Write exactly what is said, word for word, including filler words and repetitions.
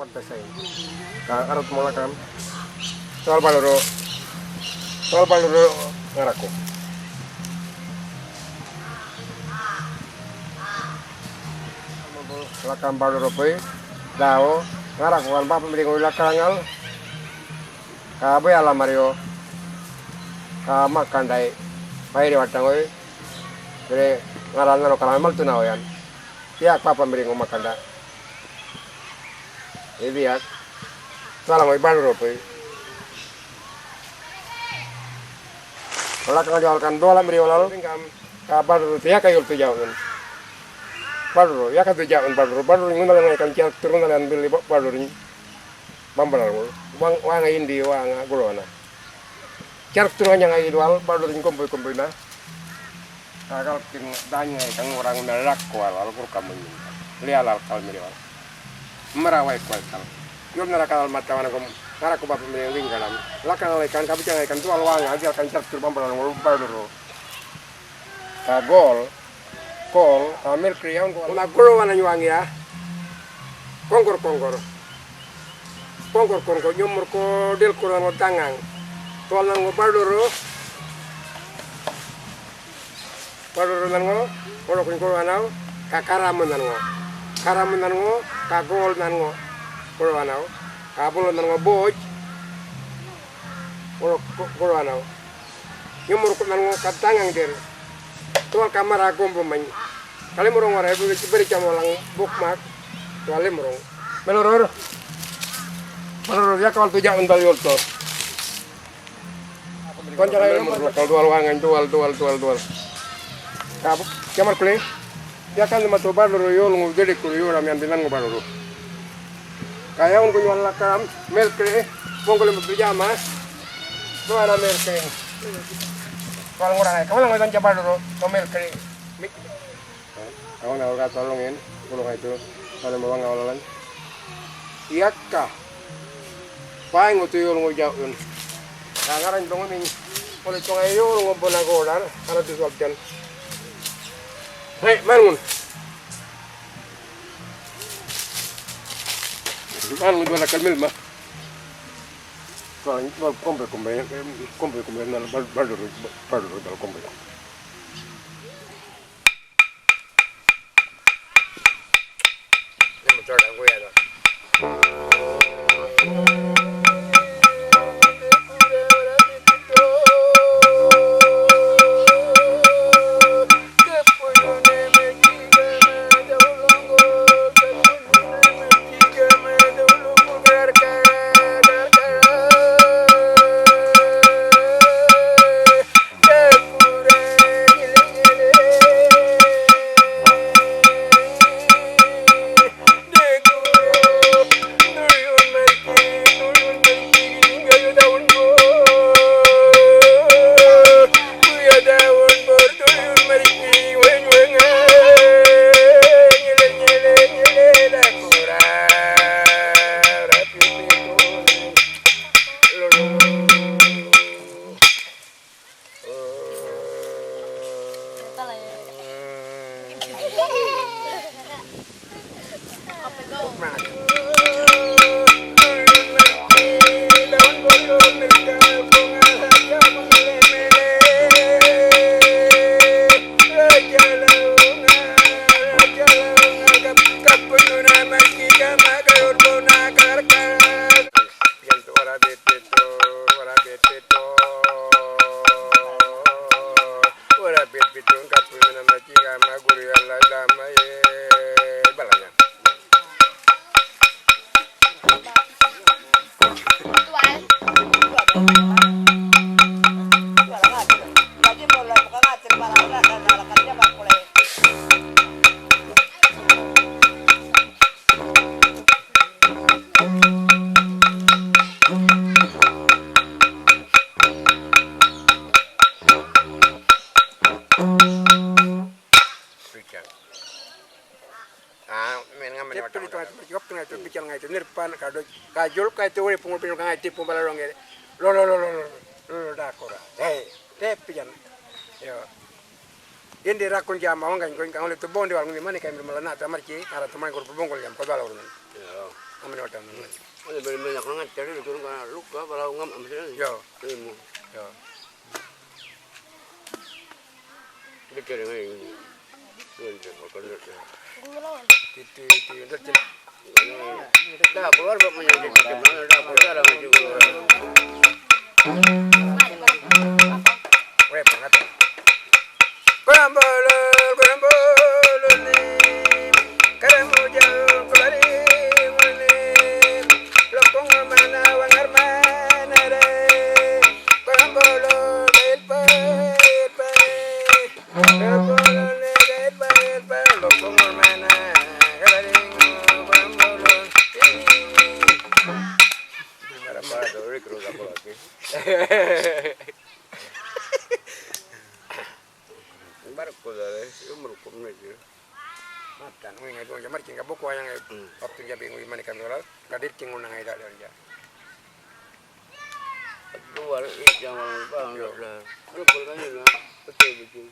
Ka ŋarruk mula kam. Dhuwal baḻurru. Dhuwal baḻurru ŋarraku. Lakam baḻurru puy. Dhaw. Ŋarraku gan bapamiliŋuy lakaraŋal. Ka buyala marryu. Ka makanday. Bayirri waṭaŋuy. Bili ŋarra nhanukalaŋ malthunawu yan. Yak bapamiliŋu makanda. Idiyak. Dhuwalaŋuy baḻurru puy. Wala kaŋa juwal gan dhuwalamirri walal. Ka baḻurru yaka yulthu djawun. Baḻurru, yaka dhu djawun baḻurru. Baḻurru ŋunhalaŋ ŋayi gan djarkthurr ŋunhalaŋ bili ba-, baḻurru. Bambalalŋur. Waŋ-, waŋa yindi, waŋa gurwana. Djarkthurr ŋanya ŋayi dhuwal, baḻurru gumbuy-gumbuyna. Ka galkin dhany ŋayi gan ŋurraŋuna rak wal, wal gurrkamuny. Liyalal kalmirri wal. Mara wayk wayk kal. Yolnhara kalal matawan gum, ŋarraku bapamiliŋ wiŋgalam. Lakaŋal ŋayi gan, ka bitjaŋ ŋayi gan dhuwal waŋa, dhiyal gan djarkthurr bambalalŋur baḻurru. Ka gol, gol, ka milkiri yaun gol. Ŋunha gurruwanany waŋiya. Goŋgur-goŋgur. Goŋgur-goŋgur, nyumurrku ḏilkurr nhanŋu dhaŋaŋ. Dhuwal nhanŋu baḻurru. Baḻurru nhanŋu, ŋurukuny gurruwanaw, ka garramu nhanŋu. Garramu nhanŋu, ka gol nhanŋu gurruwanaw. Ka bulu nhanŋu boj, ŋuruk gu-, gurruwanaw. Nyumurrku nhanŋu ka dhaŋaŋdirr. Dhuwal ga marra gumbumany. Ga limurruŋ warra birri-, birritjam walalaŋ bukmak. Dhuwal limurruŋ. Baḻurru. Baḻurru, yaka walal dhu djawun dhal yolthu. Dhuwal waŋany, dhuwal, dhuwal, dhuwal, dhuwal. Ga bu-, gamar kuli. Yaka nhuma dhu baḻurru yolŋu dhiḏikurru yoram yan bi nhanŋu baḻurru. Ga yaun guny wal lakaram, milkiri, buŋgulimu dhu djäma, dhuwala milkiri. Wal ŋurra ŋayi, ga wala ŋayi dhanca baḻurru, dhu milkiri. Ga ŋunha wal gathuwal luŋiyin, bulu ŋayi dhu, balimu waŋa walalaŋ. Yakka. Bäyŋu dhu yolŋu djaw'yun. Ga ŋarrany dhu ŋunhiny, ŋuli dhu ŋayi yolŋu buna goḏar, ŋarra dhu waltjan. Hey, malŋun. Malŋun dhuwal lakal milma. Dhuwal, dhuwal gumbuy, gumbuy, gumbuy, gumbuy, nal bal-, baḻurru, baḻurru, dhuwal gumbuy, gumbuy. Yan tu wara bit bit tu, wara bit bit tu. Wara bit bit tu, kapun mina maci gama guru yalla dama ye balanya. Bitjang. Ah, men ngamen. Tep tuli tuŋa tu, gap tuŋa tu, bitjal ŋayi tu, nirpan ka doj, ka jul ka tu, wari puŋul puŋul ka ŋayi tipu bala roŋe. Lo, lo, lo, lo, lo, lo, lo, dakura. Hey, tep bitjan. Yo. Indi rakun jama waŋgany goin ka ŋuli tu bondi wal ŋuli mani kayim mala nata marci, ara tu mani gurpu bungul jam, ko bala urun. Yo. Amin watan. Ada beri banyak orang ngajar itu, turun ke luka, kalau ngam, am, sini. Yo. Ilmu. Yo. Bicara ini. Titi, titi, titi. Dah keluar, Pak, menyangkut, dah keluar, dah keluar. Weh, pengatur. Kurambolo, kurambolo ni, karamu jauh kelari wani, lokong mana wangar mana re, kurambolo, gail pai, pai. Kurambolo ni, gail pai, pai, lokong mana, kelari kurambolo, ini, ini. Kurambolo, rik, rik, kurambolo, oke. Barko dale, umur kum ni. Matan, ŋuy ŋayi duŋ ja marrtjin ga buku wayaŋ ŋayi. Hmm. Wapthun ja bi ŋuy mani kam dolar, ga dirrtjiŋ ŋuna ŋayi dalar ja. Duwal, ijang walang bang. Yo. Duwal kan yuna, betul betul.